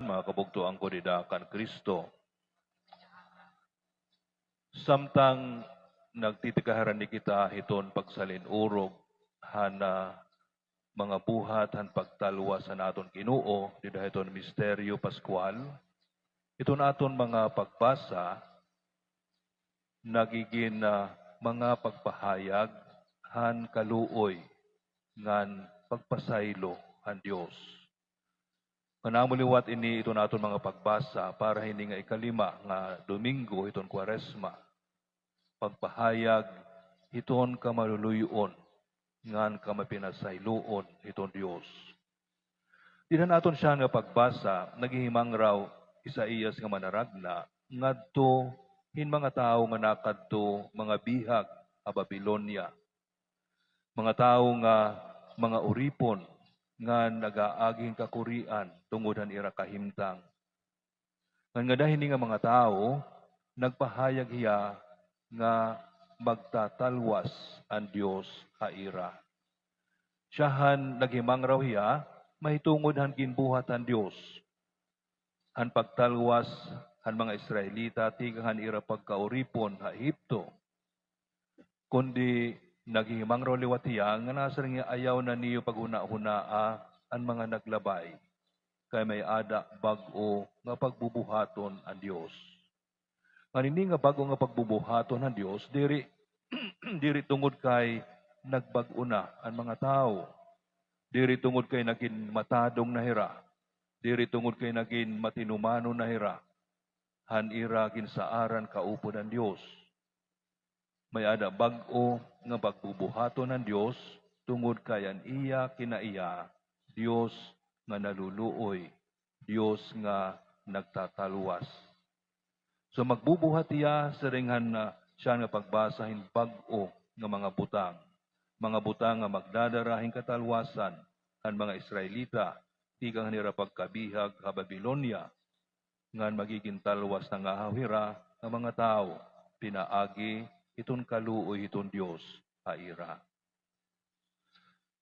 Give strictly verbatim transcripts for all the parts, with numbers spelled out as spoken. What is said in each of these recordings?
Mga kabugtoan ko dida kan Kristo. Samtang nagtitikaharani kita hiton pagsalin-urog han, ah, mga buhat han pagtalwas han aton Ginoo dida hiton misteryo Pascual, hiton aton mga pagbasa, nagigin, ah, mga pagpahayag han kaluoy ngan pagpasaylo han Dios. Kanamo liwat ini iton aton mga pagbasa para hini nga ikalima nga Domingo hiton Kwaresma. Pagpahayag hiton kamaluluy-on ngan kamapinasayloon hiton Dios. Dida han aton siya nga pagbasa, naghihimangraw Isaias nga manaragna ngadto hin mga tawo nga nakadto mga bihag ha Babilonia. Mga tawo nga mga uripon nga nag-aagi hin kakurian tungod han ira kahimtang. Ngan ngada hini nga mga tawo, nagpahayag hiya nga magtatalwas an Dios ha ira. Siya han naghimangraw hiya mahitungod han ginbuhat han Dios, han pagtalwas han mga Israelita tikang han ira pagkauripon ha Ehipto. Kundi naghihimangraw liwat hiya nga nasiring hiya, ayaw na niyo paghunahunaa an mga naglabay, kay may-ada bag-o nga pagbubuhaton an Dios. Ngan ini nga bag-o nga pagbubuhaton han Dios, diri, diri tungod kay nagbag-o na an mga tawo, diri tungod kay nagin matadong na hira, diri tungod kay nagin matinumanon na hira han ira ginsaaran kaupod han Dios. May-ada bag-o nga pagbubuhaton han Dios, tungod kay an iya kinaiya, Dios nga naluluoy, Dios nga nagtatalwas. So, magbubuhat hiya, siring han, ah, siya nga pagbasa, hin bag-o nga mga butang. Mga butang nga magdadara hin katalwasan han mga Israelita tikang han ira pagkabihag ha Babilonia, ngan magigin talwas na ngahaw hira nga mga tawo pinaagi hiton kaluoy hiton Dios ha ira.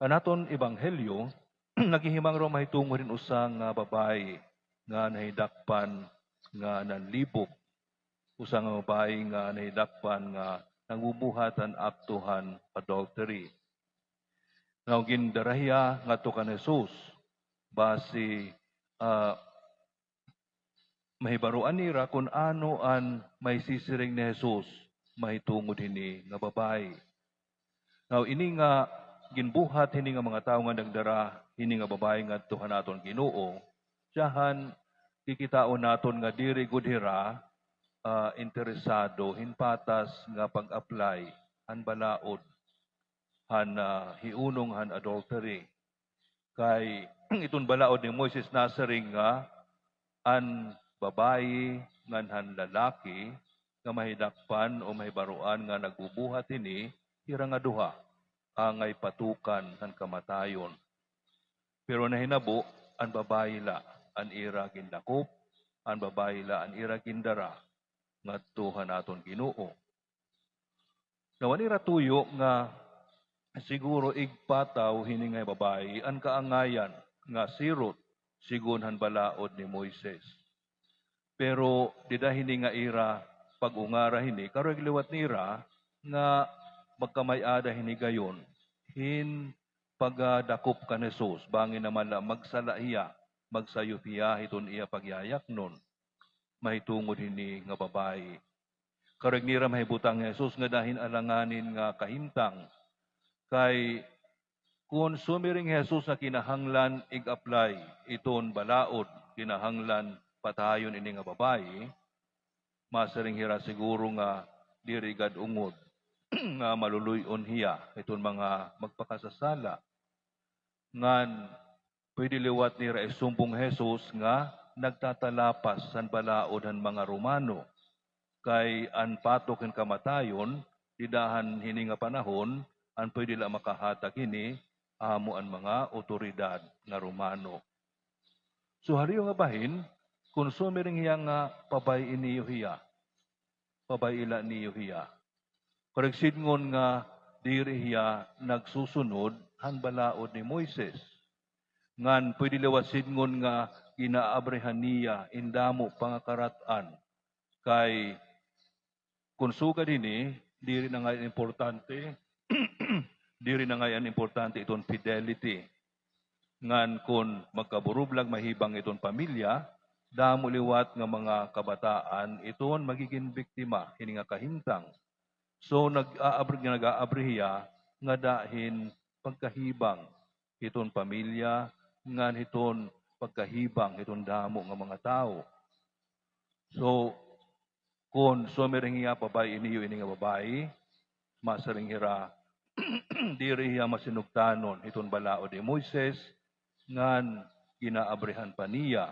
An aton ebanghelyo naghihimangraw mahitungod hin usa nga babayi nga nahidakpan nga nanlibog, usa nga babayi nga nahidakpan nga nagbubuhat han akto han adultery. Now, gindara hiya ngadto kan Jesus basi, ah, mahibaroan nira kon ano an maisisiring ni Jesus mahitungod hini nga babayi. Now, ini nga ginbuhat hini nga mga tawo nga nagdara hini nga babayi ngadto han aton Ginoo, siyahan kikitaon naton nga diri gud hira, ah, interesado hin patas nga pag-apply han balaod han, ah, hiunong han adultery. Kay iton balaod ni Moises nasiring nga an babayi ngan han lalaki nga mahidakpan o mahibaroan nga nagbubuhat hini, hira nga duha angay patukan han kamatayon. Pero nahinabo, an babayi la an ira gindakop, an babayi la an ira gindara ngadto han aton Ginoo. Now, an ira tuyo nga siguro igpataw hini nga babayi an kaangayan nga sirot sigon han balaod ni Moises. Pero dida hini nga ira pag-ungara hini, karuyag liwat nira nga magkamay-ada hini gayon hin pagdakop kan Jesus, bangin naman la magsala hiya, magsayop hiya hiton iya pagyayaknon mahitungod hini nga babayi. Karuyag nira mahibutang hi Jesus ngada hin alanganin nga kahimtang. Kay kon sumiring hi Jesus nga kinahanglan ig-apply iton balaod, kinahanglan patayon ini nga babayi, masiring hira siguro nga diri gad ungod nga maluluy-on hiya hiton mga magpakasasala. Ngan pwede liwat nira isumbong hi Jesus nga nagtatalapas han balaod han mga Romano, kay an patok hin kamatayon dida han hini nga panahon, an pwede la makahatag hini amo an mga awtoridad nga Romano. So, ha liyo nga bahin, kon sumiring hiya nga pabay-i niyo hiya, pabay-i la niyo hiya. Karuyag sidngon nga diri hiya nagsusunod han balaod ni Moises. Ngan pwede liwat sidngon nga ginaabrihan niya in damo pangakarat-an. Kay kon sugad hini, diri na ngay-an importante, diri na ngay-an importante iton fidelity. Ngan kon magkaburublag mahibang iton pamilya, damo liwat nga mga kabataan iton magigin biktima hini nga kahimtang. So, nag-aabri-, nag-aabri hiya ngada hin pagkahibang hiton pamilya, ngan hiton pagkahibang hiton damo nga mga tawo. So, kon sumiring hiya, pabay-i niyo ini nga babayi, masiring hira, diri hiya masinugtanon hiton balaod ni Moises, ngan ginaabrihan pa niya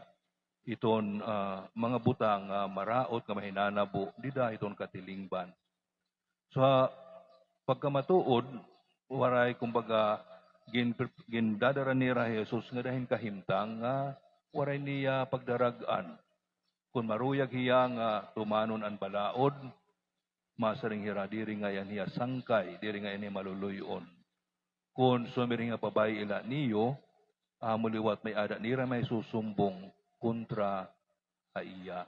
iton, ah, mga butang nga maraot nga mahinanabo dida hiton katilingban. Sa pagkamatuod, waray, kumbaga, gin-, gindadara nira hi Jesus ngada hin kahimtang nga waray niya pagdarag-an. Kon maruyag hiya nga tumanon an balaod, masiring hira, diri ngay-an hiya sangkay, diri ngay-an hiya maluluy-on. Kon sumiring nga pabay-i la niyo, amo liwat may-ada nira maisusumbong kontra ha iya.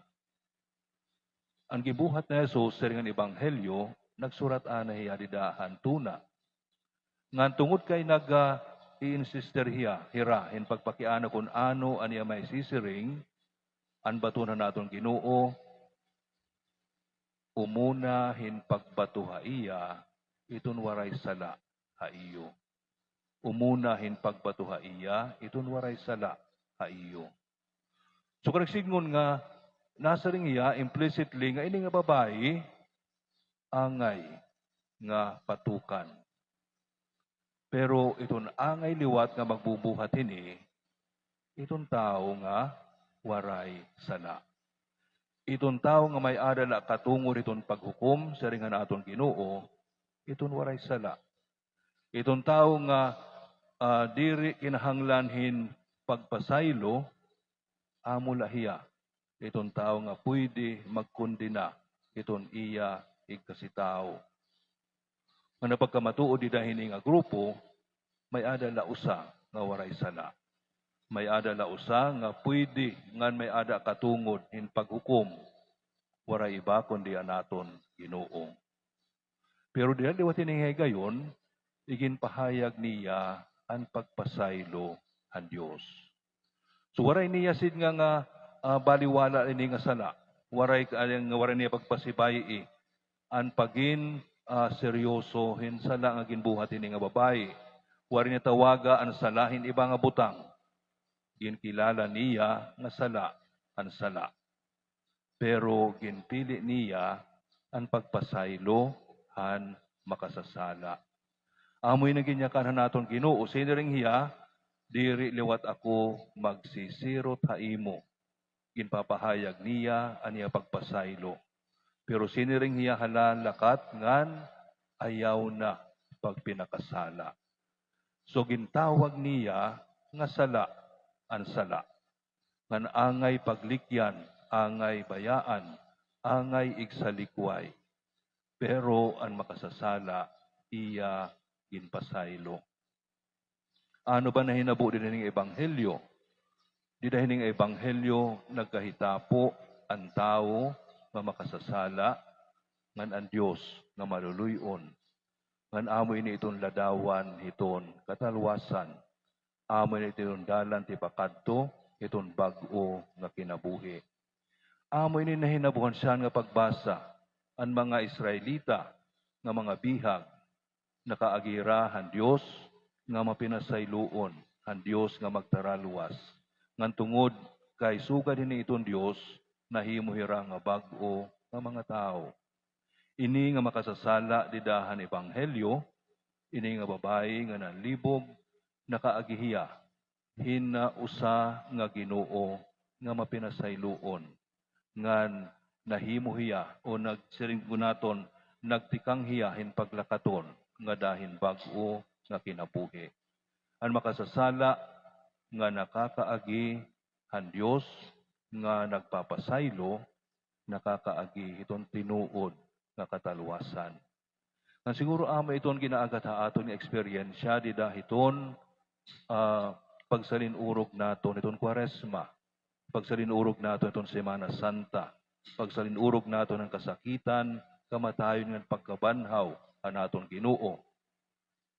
An ginbuhat ni Jesus, siring han Ebanghelyo, nagsurat anay hiya dida han tuna. Ngan tungod kay nag, ah, i-insister hiya, hira, hin pagpakiana kon ano an iya maisisiring, an baton han aton Ginoo, umuna hin pagbato ha iya, iton waray sala ha iyo. Umuna hin pagbato ha iya, iton waray sala ha iyo. So, karuyag sidngon nga, nasiring hiya implicitly nga ini nga babayi, angay nga patukan. Pero iton angay liwat nga magbubuhat hini, iton tawo nga waray sala. Iton tawo nga may-ada la katungod hiton paghukom, siring han aton Ginoo, iton waray sala. Iton tawo nga, ah, diri kinahanglan hin pagpasaylo, amo la hiya iton tawo nga puyde magkondena hiton iya igkasitawo. Ngan an pagkamatuod dida hini nga grupo, may-ada la usa nga waray sala. May-ada la usa nga puyde ngan may-ada katungod hin paghukom. Waray iba kundi an aton Ginoo. Pero dida liwat hini nga higayon, iginpahayag niya an pagpasaylo han Dios. So, waray niya sidnga nga, ah, baliwala ini nga sala. Waray ka-, nga waray niya pagpasibay-i an pagin, ah, seryoso hin sala nga ginbuhat hini nga babayi. Waray niya tawaga an sala hin iba nga butang. Ginkilala niya nga sala an sala. Pero ginpili niya an pagpasaylo han makasasala. Amo ini ginyakan han aton Ginoo, siniring hiya, "Diri liwat ako magsisirot ha imo." Ginpapahayag niya an iya pagpasaylo. Pero siniring hiya, "Hala, lakat ngan ayaw na pagpinakasala." So, gintawag niya nga sala an sala. Ngan angay paglikyan, angay bayaan, angay igsalikway. Pero an makasasala, iya ginpasaylo. Ano ba nahinabo dida hining ebanghelyo? Dida hining ebanghelyo, nagkahitapo an tawo nga makasasala, ngan an Dios nga maluluy-on. Ngan amo ini iton ladawan hiton katalwasan. Amo ini iton dalan tipakadto hiton bag-o nga kinabuhi. Amo ini nahinabo han siyahan nga pagbasa, an mga Israelita nga mga bihag, nakaagi hira han Dios nga mapinasayloon, han Dios nga magtaralwas. Ngan tungod kay sugad hini iton Dios, nahimo hira nga bag-o nga mga tawo. Ini nga makasasala dida han ebanghelyo, ini nga babayi nga nanlibog, nakaagi hiya hin usa nga Ginoo nga mapinasayloon, ngan nahimo hiya, o nagsiring gud naton, nagtikang hiya hin paglakaton ngada hin bag-o nga kinabuhi. An makasasala nga nakakaagi han Dios nga nagpapasaylo, nakakaagi hiton tinuod nga katalwasan. Ngan siguro amo iton ginaagat ha aton nga eksperyensya dida hiton, ah, pagsalin-urog naton hiton Kwaresma. Pagsalin-urog naton iton Semana Santa. Pagsalin-urog naton an kasakitan, kamatayon ngan pagkabanhaw han aton Ginoo.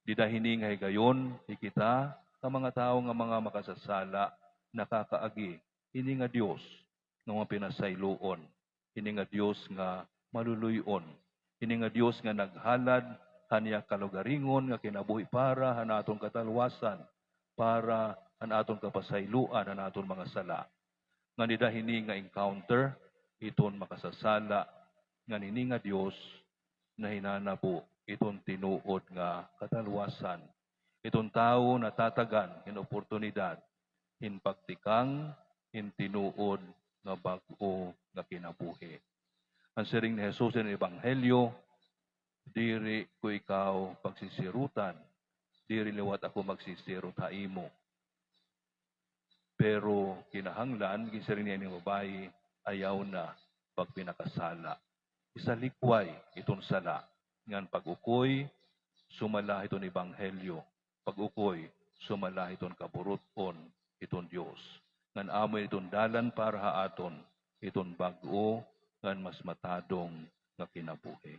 Dida hini nga higayon, hikita nga mga tawo nga mga makasasala, nakakaagi hini nga Dios nga mapinasayloon, hini nga Dios nga maluluy-on, hini nga Dios nga naghalad han iya kalugaringon nga kinabuhi para han aton katalwasan, para han aton kapasayloan han aton mga sala. Ngan dida hini nga encounter, iton makasasala, ngan hini nga Dios nahinanabo iton tinuod nga katalwasan. Iton tawo natatagan hin oportunidad hin pagtikang hin tinuod nga bag-o nga kinabuhi. An siring ni Jesus hin Ebanghelyo, "Diri ko ikaw pagsisirutan, diri liwat ako magsisirot ha imo." Pero kinahanglan, ginsiring niya ining babayi, ayaw na pagpinakasala. Isalikway iton sala, ngan pag-ukoy, sumala hiton ebanghelyo, pag-ukoy, sumala hiton kaburut-on hiton Dios. Ngan amo iton dalan para ha aton, iton bag-o ngan mas matadong nga kinabuhi.